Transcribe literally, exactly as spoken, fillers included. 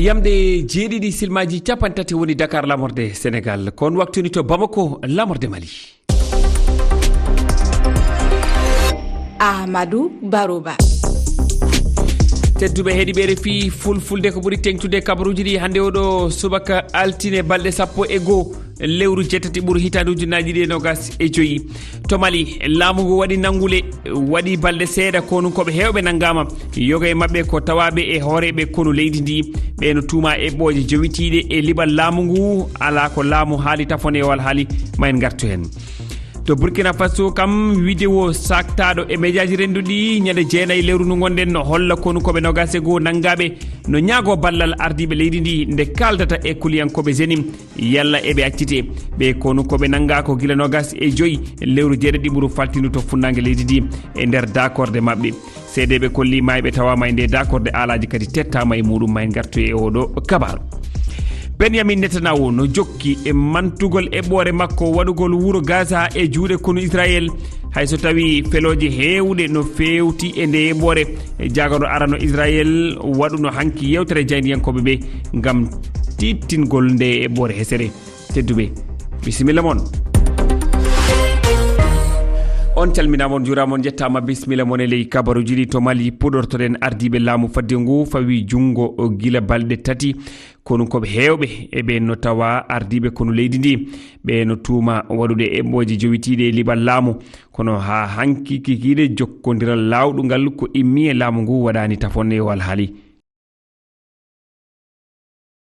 Jamɗe jeeɗiɗi silmaaji capanɗe tati woni Dakar lamorde Sénégal. Ko on waktu ni to Bamako lamorde Mali. Ahmadou Barouba. Tedduɓe heɗiɓe R F I Fulfulde, ko ɓuri teŋtude kabaruuji ɗi hannde oɗo subaka altine balɗe sappo e goo lewru jeetati ɓuru hitaande ujunnaaji ɗiɗi e noogas e joyi. To Mali, laamu ngu waɗi nanngule, waɗi balɗe seeɗa konunkooɓe heewɓe nanngaama. Yoga e maɓɓe ko tawaaɓe e hooreeɓe konu leydi ndi. Ɓe no tuuma eɓɓooje jowitiiɗe e liɓal laamu ngu, alaa ko laamu haali tafone o alhaali, ma en ngartu heen. To Burkina Faso kam, vidéo saaktaaɗo e mejaaji rennduɗi ñande jeenayi lewru ndu ngonɗen no holla konunkooɓe noogas e goo nanngaaɓe no ñaagoo ballal ardiiɓe leydi ndi nde kaaldata e kuliyankooɓe Zenim. Yalla eɓe accite? Ɓe konunkooɓe nanngaa ko gila noogas e joyi lewru jeeɗiɗi ɓuru faltindu to funnaange leydi ndi e nder daakorde maɓɓe. Seedeeɓe kolli maayɓe tawaama e nde daakorde, aalaaji kadi tettaama e muɗum, ma en ngartu e oɗo kabaaru. Benyamin Netanyahu no jokki e mantugol eɓɓoore makko waɗugol wuro Gaza e juuɗe konu Israel, hay so tawi felooje heewɗe no feewti e nde eɓɓoore. E jaagorɗo arano Israel waɗuno hanki yewtere jaayndiyankooɓe ɓe ngam tiittingol nde eɓɓoore hesere. Tedduɓe, bisimilla mon. On calminaama, on njuuraama, on njettaama. Bisimilla mon e ley kabaruuji ɗi. To Mali puɗortoɗen, ardiiɓe laamu fadde ngu fawi junngo o gila balɗe tati. Kono ko ɓe heewɓe e ɓeen no tawa ardiiɓe konu leydi ndi. Ɓe no tuuma waɗude eɓɓooje jowitiiɗe e liɓal laamu. Kono haa hanki kikiiɗe jokkondiral laawɗungal ko immi e laamu ngu waɗaani tafonne o alhaali.